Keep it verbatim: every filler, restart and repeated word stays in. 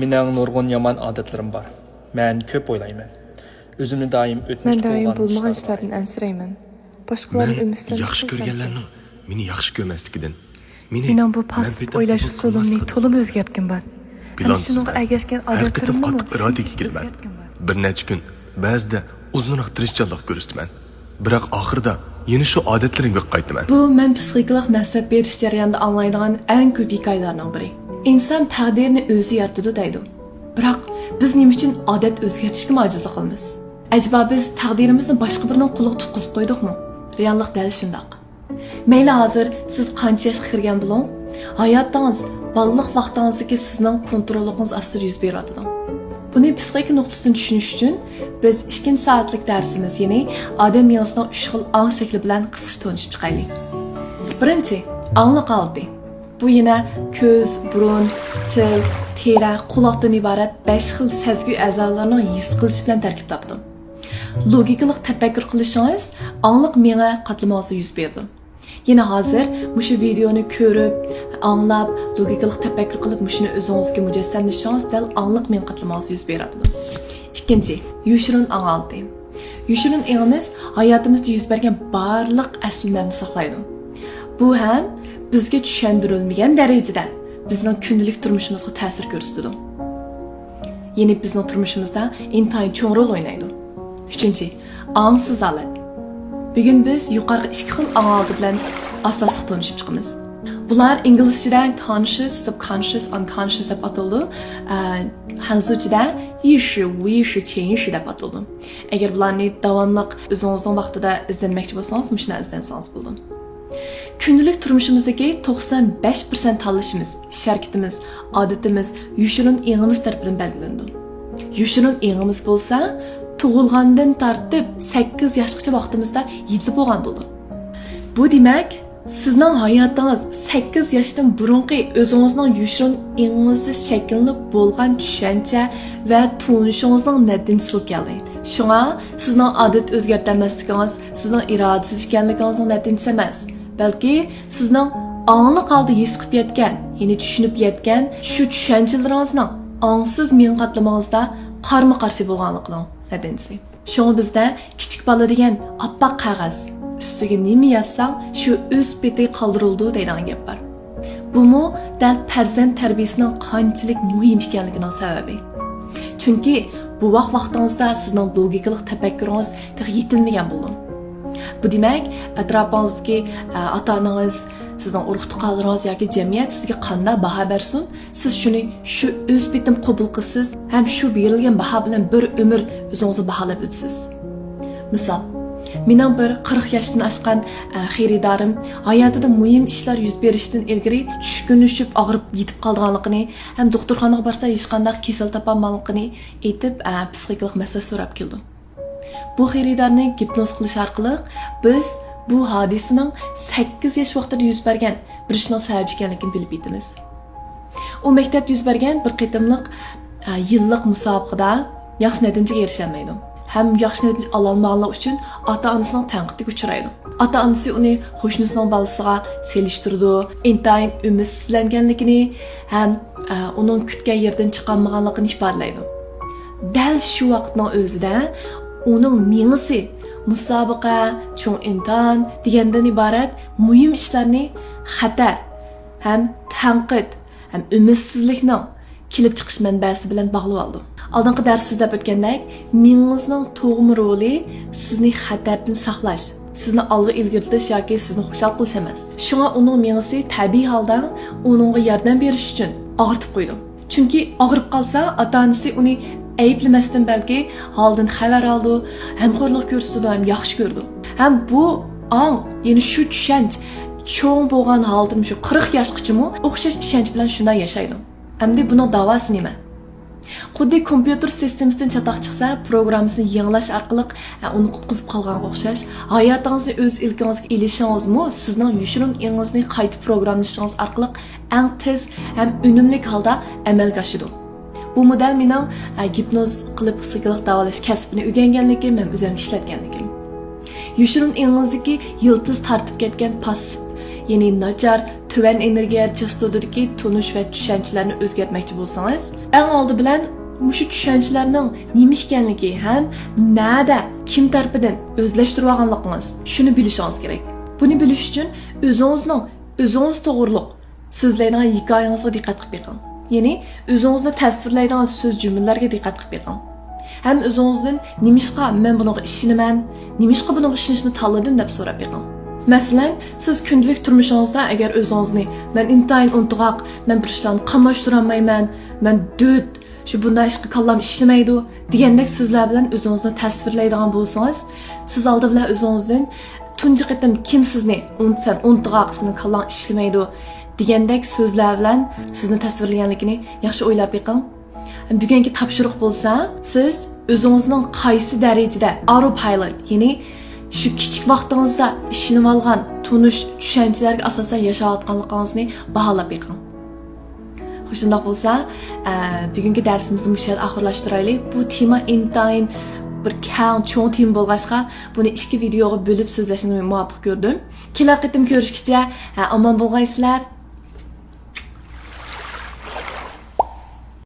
مېنىڭ نۇرغۇن يامان ئادەتلىرىم بار. مەن كۆپ ئويلايمەن. ئۆزۈمنى دائىم ئۆتمۈش مەن دائىم بولغان بولمىغان ئىشلاردىن ئەنسىرەيمەن. باشقىلارنى مەن ئۈمىدسىزلەندۈرۈپ ياخشى كۆرگەنلەرنىڭ مېنى ياخشى كۆرمەسلىكىدىن، مېنى مېنىڭ بۇ پاسسىپ ئويلاش ئۇسۇلۇمنى تولىمۇ ئۆزگەرتكىم بار. ھەم شۇنىڭغا ئەگەشكەن ئادەتلىرىمنىمۇ شۇنچىلىك ئۆزگەرتكىم بار. بىر نەچچە كۈن، بەزىدە ئۇزۇنراق تىرىشچانلىق كۆرسىتىمەن. بىراق ئاخىرىدا يەنە شۇ ئادەتلىرىمگە قايتىمەن. بۇ مەن پسىخىكىلىق نەسىھەت بېرىش جەريانىدا ئاڭلايدىغان ئەڭ كۆپ ھېكايىلەرنىڭ بىرى. ئىنسان تەقدىرىنى ئۆزى يارىتىدۇ دەيدۇ. بىراق بىز نېمە ئۈچۈن ئادەت ئۆزگەرتىشكىمۇ ئاجىزلىق قىلىمىز؟ ئەجەبا بىز تەقدىرىمىزنى باشقا بىرىنىڭ قولىغا تۇتقۇزۇپ قويدۇقمۇ؟ رېئاللىق دەل شۇنداق. مەيلى ھازىر سىز قانچە ياشقا كىرگەن بولۇڭ، ھاياتىڭىز بالىلىق ۋاقتىڭىزدىكى سىزنىڭ كونتروللۇقىڭىز ئاستىدا يۈز بېرىۋاتىدۇ. بۇنى پسىخىكا نۇقتىسىدىن چۈشىنىش ئۈچۈن بىز ئىككىنچى سائەتلىك دەرسىمىز، يەنى ئادەم مېڭىسىنىڭ ئۈچ خىل ئاڭ شەكلى بىلەن قىسقىچە تونۇشۇپ چىقايلى. بىرىنچى، ئاڭلىق ھالىتى. بۇ يەنە كۆز، بۇرۇن، تىل، تېرە، قۇلاقتىن ئىبارەت بەش خىل سەزگۈ ئەزالىرىنىڭ ھېس قىلىشى بىلەن تەركىب تاپىدۇ. لوگىكىلىق تەپەككۇر قىلىشىڭىز ئاڭلىق مېڭە قاتلىمىڭىزدا يۈز بېرىدۇ. يەنە ھازىر مۇشۇ ۋىدېئونى كۆرۈپ، ئاڭلاپ، لوگىكىلىق تەپەككۇر قىلىپ مۇشۇنى ئۆزىڭىزگە مۇجەسسەملىشىڭىز دەل ئاڭلىق مېڭە قاتلىمىڭىزدا يۈز بېرىدۇ. ئىككىنچى، يوشۇرۇن ئاڭ ھالىتى. يوشۇرۇن ئېڭىمىز ھاياتىمىزدا يۈز بەرگەن بارلىق ئەسلىمىلەرنى ساقلايدۇ. بۇ ھەم بىزگە چۈشەندۈرۈلمىگەن دەرىجىدە بىزنىڭ كۈندىلىك تۇرمۇشىمىزغا تەسىر كۆرسىتىدۇ. يەنى بىزنىڭ تۇرمۇشىمىزدا ئىنتايىن چوڭ رول ئوينايدۇ. ئۈچىنچى، ئاڭسىز ھالەت. بۈگۈن بىز يۇقىرىقى ئىككى خىل ئاڭ ھالىتى بىلەن ئاساسلىق تونۇشۇپ چىقىمىز. بۇلار ئىنگلىزچىدە conscious، subconscious، unconscious دەپ ئاتىلىدۇ. ئە، خەنزۇچىدە 意识،无意识، 潜意识 دەپ ئاتىلىدۇ. ئەگەر بۇلارنى داۋاملىق ئۆزىڭىزنىڭ ۋاقتىدا ئىزدەنمەكچى بولسىڭىز، مۇشۇنداق ئىزدەنسىڭىز بولىدۇ. كۈندىلىك تۇرمۇشىمىزدىكى توقسان بەش پىرسەنت تاللىشىمىز، ئىش ھەرىكىتىمىز، ئادىتىمىز يوشۇرۇن ئېڭىمىز تەرىپىدىن بەلگىلىنىدۇ. يوشۇرۇن ئېڭىمىز بولسا تۇغۇلغاندىن تارتىپ سەككىز ياشقىچە ۋاقتىمىزدا يېتىلىپ بولغان بولىدۇ. بۇ دېمەك، سىزنىڭ ھاياتىڭىز سەككىز ياشتىن بۇرۇنقى ئۆزىڭىزنىڭ يوشۇرۇن ئېڭىڭىزدا شەكىللىنىپ بولغان چۈشەنچە ۋە تونۇشىڭىزنىڭ نەتىجىسى بولۇپ كەلدى. شۇڭا سىزنىڭ ئادەت ئۆزگەرتەلمەسلىكىڭىز سىزنىڭ ئىرادىسىز ئىكەنلىكىڭىزنىڭ نەتىجىسى ئەمەس، بەلكى سىزنىڭ ئاڭلىق ھالدا ھېس قىلىپ يەتكەن، يەنى چۈشىنىپ يەتكەن شۇ چۈشەنچىلىرىڭىزنىڭ ئاڭسىز مېڭە قاتلىمىڭىزدا قارمۇ قارشى بولغانلىقىنىڭ نەتىجىسى. شۇڭا بىزدە كىچىك بالا دېگەن ئاپئاق قەغەز، ئۈستىگە نېمە يازساڭ، شۇ ئۆز پېتى قالدۇرۇلىدۇ دەيدىغان گەپ بار. بۇمۇ دەل پەرزەنت تەربىيىسىنىڭ قانچىلىك مۇھىم ئىكەنلىكىنىڭ سەۋەبى. چۈنكى بوۋاق ۋاقتىڭىزدا سىزنىڭ لوگىكىلىق تەپەككۇرىڭىز تېخى يېتىلمىگەن بولىدۇ. بۇ دېمەك، ئەتراپىڭىزدىكى، ئە، ئاتا-ئانىڭىز، سىزنىڭ ئۇرۇق-تۇغقانلىرىڭىز ياكى جەمئىيەت سىزگە قانداق باھا بەرسۇن، سىز شۇنى شۇ ئۆز پېتىم قوبۇل قىلىسىز ھەم شۇ بېرىلگەن باھا بىلەن بىر ئۆمۈر ئۆزىڭىزنى باھالاپ ئۆتىسىز. مىسال، مېنىڭ بىر قىرىق ياشتىن ئاشقان، ئە، خېرىدارىم ھاياتىدا مۇھىم ئىشلار يۈز بېرىشتىن ئىلگىرى چۈشكۈنلىشىپ، ئاغرىپ يېتىپ قالىدىغانلىقىنى ھەم دوختۇرخانىغا بارسا ھېچقانداق كېسەل تاپالمىغانلىقىنى ئېيتىپ، ئە، پسىخىكىلىق مەسلىھەت سوراپ كېلىدۇ. بۇ خېرىدارنى گىپنوز قىلىش ئارقىلىق بىز بۇ ھادىسىنىڭ سەككىز ياش ۋاقتىدا يۈز بەرگەن بىر ئىشنىڭ سەۋەبى ئىكەنلىكىنى بىلىپ يېتىمىز. ئۇ مەكتەپتە يۈز بەرگەن بىر قېتىملىق، ئە، يىللىق مۇسابىقىدە ياخشى نەتىجىگە ئېرىشەلمەيدۇ ھەم ياخشى نەتىجە ئالالمىغانلىقى ئۈچۈن ئاتا-ئانىسىنىڭ تەنقىدىگە ئۇچرايدۇ. ئاتا-ئانىسى ئۇنى قوشنىسىنىڭ بالىسىغا سېلىشتۇرىدۇ، ئىنتايىن ئۈمىدسىزلەنگەنلىكىنى ھەم، ئە، ئۇنىڭ كۈتكەن يېرىدىن چىقالمىغانلىقىنى ئىپادىلەيدۇ. دەل شۇ ۋاقىتنىڭ ئۆزىدە ئۇنىڭ مېڭىسى مۇسابىقە، چوڭ ئىمتىھان دېگەندىن ئىبارەت مۇھىم ئىشلارنى خەتەر ھەم تەنقىد ھەم ئۈمىدسىزلىكنىڭ كېلىپ چىقىش مەنبەسى بىلەن باغلىۋالىدۇ. ئالدىنقى دەرستە سۆزلەپ ئۆتكەندەك، مېڭىڭىزنىڭ تۇغما رولى سىزنى خەتەردىن ساقلاش، سىزنى ئالغا ئىلگىرىلىتىش ياكى سىزنى خۇشال قىلىش ئەمەس. شۇڭا ئۇنىڭ مېڭىسى تەبىئىي ھالدا ئۇنىڭغا ياردەم بېرىش ئۈچۈن ئاغرىتىپ قويىدۇ. چۈنكى ئاغرىپ قالسا، ئاتا-ئانىسى ئۇنى ئەيىبلىمەستىن بەلكى ھالىدىن خەۋەر ئالىدۇ، غەمخورلۇق كۆرسىتىدۇ ھەم ياخشى كۆرىدۇ. ھەم بۇ ئاڭ، يەنى شۇ چۈشەنچ چوڭ بولغان ھالىتىمۇ شۇ قىرىق ياشقىچىمۇ ئوخشاش ئىشەنچ بىلەن شۇنداق ياشايدۇ. ئەمدى بۇنىڭ داۋاسى نېمە؟ خۇددى كومپيۇتېر سىستېمىسىدىن چاتاق چىقسا، پروگراممىسىنى يېڭىلاش ئارقىلىق، ئە، ئۇنى قۇتقۇزۇپ قالغانغا ئوخشاش، ھاياتىڭىزنى ئۆز ئىلكىڭىزگە ئېلىشىڭىزمۇ سىزنىڭ يوشۇرۇن ئېڭىڭىزنى قايتا پروگراملىشىڭىز ئارقىلىق ئەڭ تېز ھەم ئۈنۈملۈك ھالدا ئەمەلگە ئاشىدۇ. بۇ مودېل مېنىڭ، ئە، گىپنوز قىلىپ پسىخىكىلىق داۋالاش كەسپىنى ئۆگەنگەنلىكىم ھەم ئۆزۈمگە ئىشلەتكەنلىكىم. يوشۇرۇن ئېڭىڭىزدىكى يىلتىز تارتىپ كەتكەن پاسسىپ يەنى ناچار، تۆۋەن ئېنېرگىيە چاستوتىدىكى تونۇش ۋە چۈشەنچىلەرنى ئۆزگەرتمەكچى بولسىڭىز، ئەڭ ئالدى بىلەن مۇشۇ چۈشەنچىلەرنىڭ نېمە ئىكەنلىكى ھەم نەدە، كىم تەرىپىدىن ئۆزلەشتۈرۈۋالغانلىقىڭىز، شۇنى بىلىشىڭىز كېرەك. بۇنى بىلىش ئۈچۈن ئۆزىڭىزنىڭ ئۆزىڭىز توغرۇلۇق سۆزلەيدىغان ھېكايىڭىزغا دىققەت قىلىپ بېقىڭ. يەنى ئۆزىڭىزنى تەسۋىرلەيدىغان سۆز جۈملىلەرگە دىققەت قىلىپ بېقىڭ. ھەم ئۆزىڭىزدىن نېمىشقا مەن بۇنىڭغا ئىشىنىمەن، نېمىشقا بۇنىڭغا ئىشىنىشنى تاللىدىم دەپ سوراپ بېقىڭ. مەسىلەن، سىز كۈندىلىك تۇرمۇشىڭىزدا ئەگەر ئۆزىڭىزنى مەن ئىنتايىن ئۇنتۇغاق، مەن بىر ئىشلارنى قاملاشتۇرالمايمەن، مەن دۆت، شۇ بۇنداق ئىشقا كاللام ئىشلىمەيدۇ دېگەندەك سۆزلەر بىلەن ئۆزىڭىزنى تەسۋىرلەيدىغان بولسىڭىز، سىز ئالدى بىلەن ئۆزىڭىزدىن تۇنجى قېتىم كىم سىزنى ئۇنت-، سەن ئۇنتۇغاق، سېنىڭ كاللاڭ ئىشلىمەيدۇ دېگەندەك سۆزلەر بىلەن سىزنى تەسۋىرلىگەنلىكىنى ياخشى ئويلاپ بېقىڭ. بۈگۈنكى تاپشۇرۇق بولسا، سىز ئۆزىڭىزنىڭ قايسى دەرىجىدە ئاروپايلىت، يەنى شۇ كىچىك ۋاقتىڭىزدا ئىشىنىۋالغان تونۇش چۈشەنچىلەرگە ئاساسەن ياشاۋاتقانلىقىڭىزنى باھالاپ بېقىڭ. خوش، شۇنداق بولسا، ئە، بۈگۈنكى دەرسىمىزنى مۇشۇ يەردە ئاخىرلاشتۇرايلى. بۇ تېما ئىنتايىن بىر كەڭ، چوڭ تېما بولغاچقا، بۇنى ئىككى ۋىدېئوغا بۆلۈپ سۆزلەشنى مۇۋاپىق كۆردۈم. كېلەر قېتىم كۆرۈشكىچە، ئە، ئامان بولغايسىلەر.